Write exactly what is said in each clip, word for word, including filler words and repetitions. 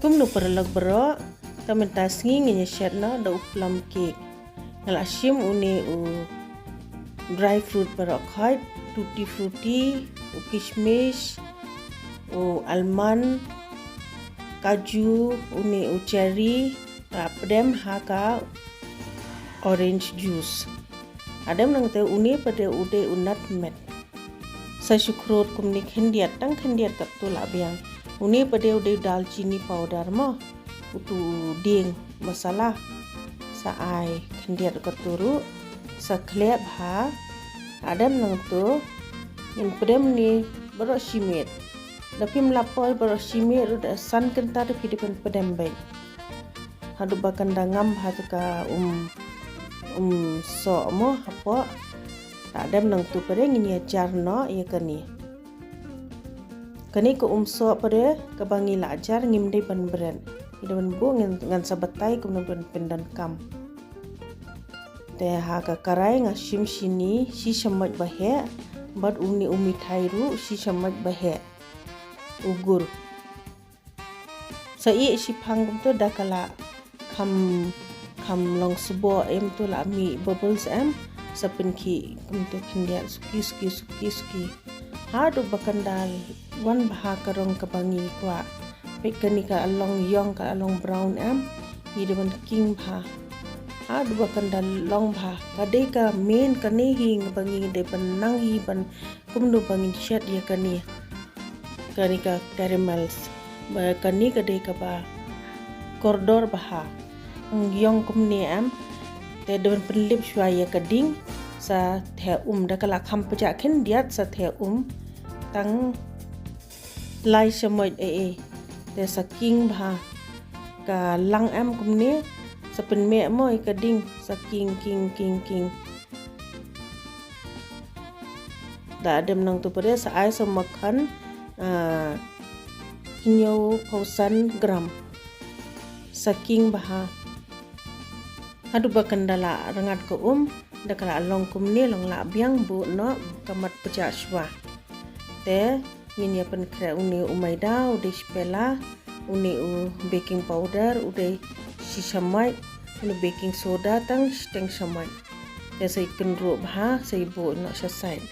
Kumno paralok baroh, ta mynta sngi ngin ïa shet noh da u plum cake. Nga la shim une u dry fruit baroh khoit, tutti frutti, u kishmish, u almond, kaju, une u cherry, la pdem ha ka orange juice. Hadem nangta une pat de u dei u nutmeg. Sa shu khrud kumne khyndiat, tang khyndiat katto la biang. Une pat de u dei dalchini powder mo. Utu dieng masala. Sa ai khyndiat katto ruh. Sa khleh bha. Hadem nangta ngin pdem ne baroh shi miet. Da phim lah poi baroh shi miet ruh, da san kynta da phi dei ban pdem beit. Haduh ba kan da ngam bha tu ka um, um soh mo hapoh. Hadem nangta pat de ngin ïa jar noh ïa kane. Kane ka um soh pat de kaba ngi la jar ngim dei ban bret. Ngi dei ban buh, ngan, ngan sa batai kumno ban pyndonkam. Te ha ka karai nga shim shini, shi shamoit ba heh, bad une u mithai ruh shi shamoit ba heh. U gur. Sa ïeh shiphang kumto da ka la kham, kham long sboh em, to la mih bubbles em. Sa pynkhih kumto khyndiat suki, suki, suki, suki. Haduh ba kan da wan bha ka rong kaba ngi kwah. Peit kane ka la long ïong, ka la long brown em. Ngi dei ban king bha. Haduh ba kan da long bha. Ka dei ka main kane hi ba ngi dei ban nang hi ban kumno ba ngin shet ïa kane. Kane ka caramels. Ba kane ka dei kaba kordor bha. Ïong kumne em. Te dei ban pynlip shuwa ïa ka ding. Sa theh um, da ka la kham pjah khyndiat sa theh um. Tang lai shamoit eh eh. Te sa king bha. Ka lang em kumne. Sa pynmeh mo ïa ka ding. Sa king, king, king, king. Da hadem nangta pat de sa ai sa makhan, ah, hynñiew phew san gram. Sa king bha. Haduh ba kan da la rngat ka um, da ka la long kumne, long lah biang, buh noh, ka mat pjah shuwa. Te ngin ïa pynkhreh une u maida, u dei shi pela, une u baking powder, u dei shi shamoit, une baking soda tang shiteng shamoit. Te sa ïakynruh bha, sa ïabuh noh sha side.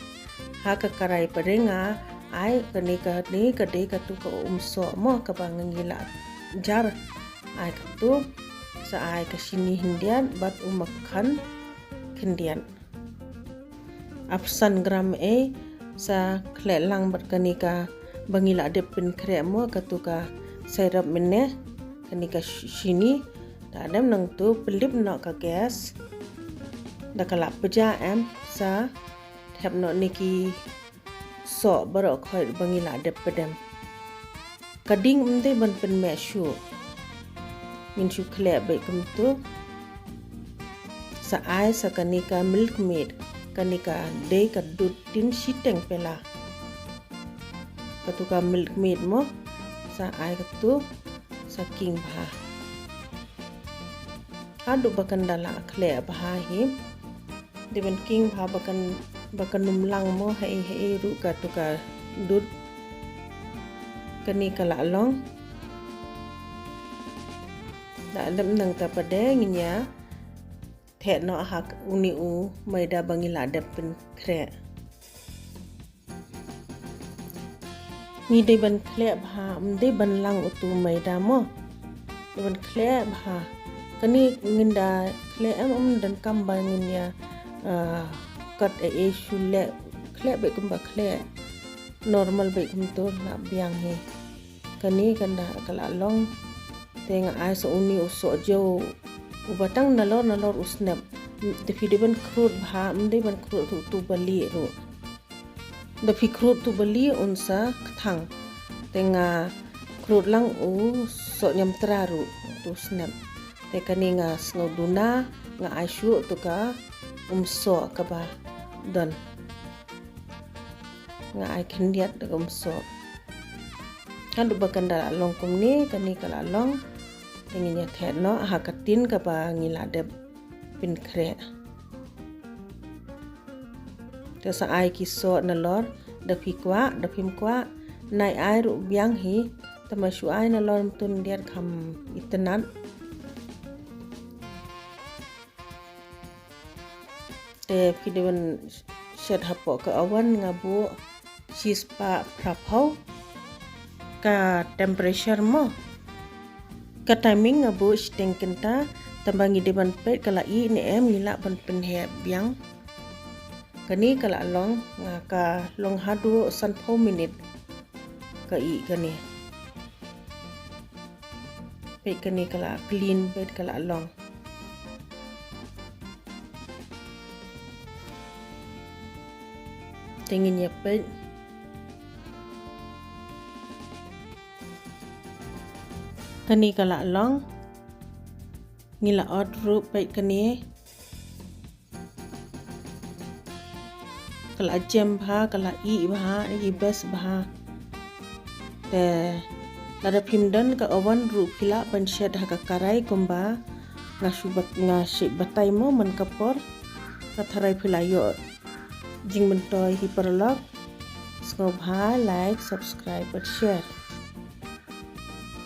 Ha ka karai pat de nga ai kane, kane ka dei katu ka um soh mo kaba ngi la jar. Ai katu, sa ai ka shini khyndiat bad u makhan khyndiat. Arphew san gram eh, sa khleh lang bad kane kaba ngi la dep pynkhreh mo, katu ka syrup mynne, kane ka sh-, shini. Da hadem nangta pynlip noh ka gas. Da ka la pjah em, sa thep noh ne ki soh baroh khoit ba ngi la dep pdem. Ka ding ym dei ban pynmeh shuh. Ngin shu khleh beit kumtu. Sa ai sa kane ka Milkmaid, kane ka dei ka dud tin shiteng pela. Katu ka Milkmaid mo, sa ai katu, sa king bha. Haduh ba kan da la khleh bha hi. Dei ban king bha ba kan, ba kan ym lang mo, haei haei ruh katu ka dud. Kane ka la long. Da hadem nangta pat de ngin ïa theh noh ha une u maida ba ngi la dep pynkhreh. Ngi dei ban khleh bha, ym dei ban lang utu maida mo. Dei ban khleh bha. Kane ngin da khleh em, ym donkam ba ngin ïa, ah, kat eh eh shu leh, khleh beit kumba khleh normal beit kumtu lah biang hi. Kane kan da ka la long. Te nga ai sa une u sohjew uba tang nalor nalor u snep. Te phi dei ban khrud bha, ym dei ban khrud utu uba lieh ruh. Da phi khrud utu uba lieh un sa kthang. Te nga khrud lang u soh ñiamtra ruh utu u snep. Te kane nga sngew duna, nga ai shuh utu ka um soh kaba don. Nga ai khyndiat da ka um soh. Haduh ba kan da la long kumne, kane ka la long. Te ngin ïa theh noh ha ka tin kaba ngi la dep pynkhreh. Te sa ai ki soh nalor, da phi kwah, da phim kwah, nai ai ruh biang hi, Tama shu ai na lor mtun diat kham itynnat. Te phi dei ban shet hapoh ka oven nga buh shispah phraphew ka temperature mo. Ka timing nga buh shiteng kynta, tangba ngi dei ban peit ka la ih ne em, ngi lah ban pynheh biang. Kane ka la long, nga ka long haduh sanphew minit ka ih kane. Peit kane ka la clean, peit ka la long. Te ngin ïa peit. Kane ka la long. Ngi la ot ruh, peit kane. Ka la jem bha, ka la ih bha, ih bes bha. Te lada phim don ka oven ruh phi lah ban shet ha ka karai kumba nga shu bat, nga shu batai mo man ka por. Ka tharai phi la ïoh jingmyntoi hi paralok. Sngewbha like, subscribe bad share.